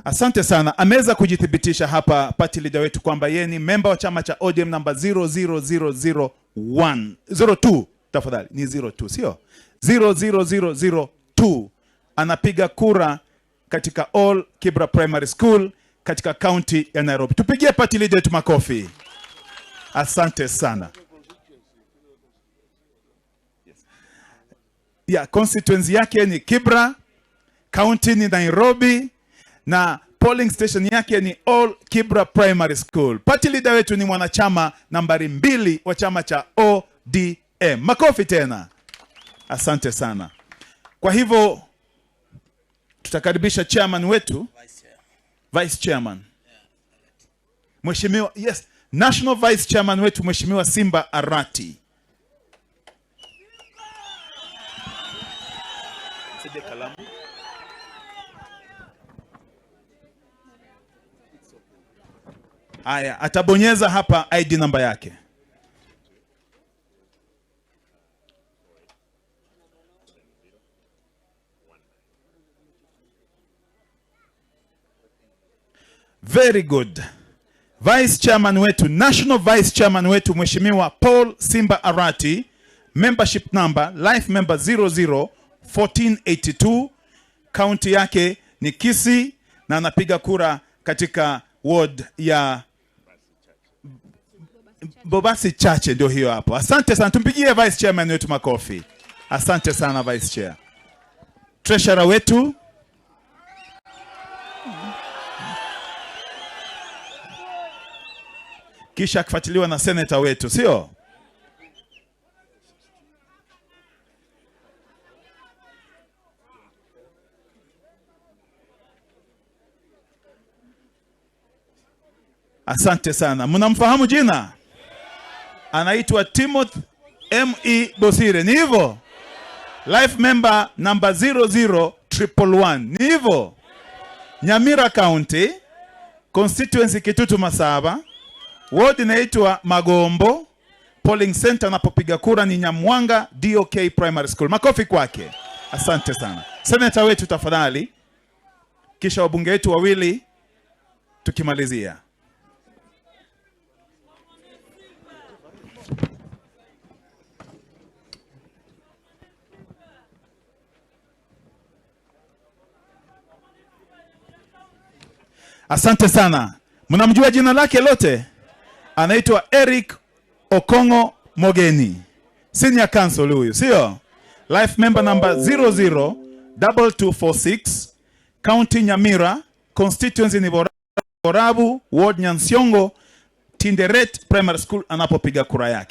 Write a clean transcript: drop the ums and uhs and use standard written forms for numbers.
Asante sana. Ameweza kujithibitisha hapa party leader wetu kwamba yeye ni memba wa chama cha ODM namba 00001 02, tafadhali ni 02 sio 00002. Anapiga kura katika All Kibra Primary School katika kaunti ya Nairobi. Tupigie party leader wetu makofi. Asante sana. Yeah, constituency yake ni Kibra, county ni Nairobi na polling station yake ni All Kibra Primary School. Party leader wetu ni mwanachama nambari 2 wa chama cha ODM. Makofi tena. Asante sana. Kwa hivyo tutakaribisha chairman wetu, Vice Chairman. Mheshimiwa, yes, National Vice Chairman wetu Mheshimiwa Simba Arati. Haya, atabonyeza hapa ID namba yake. Very good. Vice Chairman wetu, National Vice Chairman wetu Mheshimiwa Paul Simba Arati, membership number, life member 001482, county yake ni Kisii na anapiga kura katika ward ya Bobasi Chache, ndio hiyo hapo. Asante sana, tumpigie Vice Chairman wetu makofi. Asante sana Vice Chair. Treasurer wetu kisha akifuatiliwa na senator wetu, sio? Asante sana. Mnamfahamu jina? Anaitwa Timothy M.E. Bosire, ni hivyo? Life member number 00111, ni hivyo? Nyamira County, constituency Kitutu Masaba, ward inaitwa Magombo, polling center anapopiga kura ni Nyamwanga DOK Primary School. Makofi kwake. Asante sana. Senator wetu tafadhali, kisha wabunge wetu wawili tukimalizia. Asante sana. Mnamjua jina lake lote? Anaitwa Eric Okongo Mogeni. Senior counsel huyu, sio? Life member number 002246, County Nyamira, constituency ni Borabu, ward Nyansiongo, Tinderet Primary School anapopiga kura yake.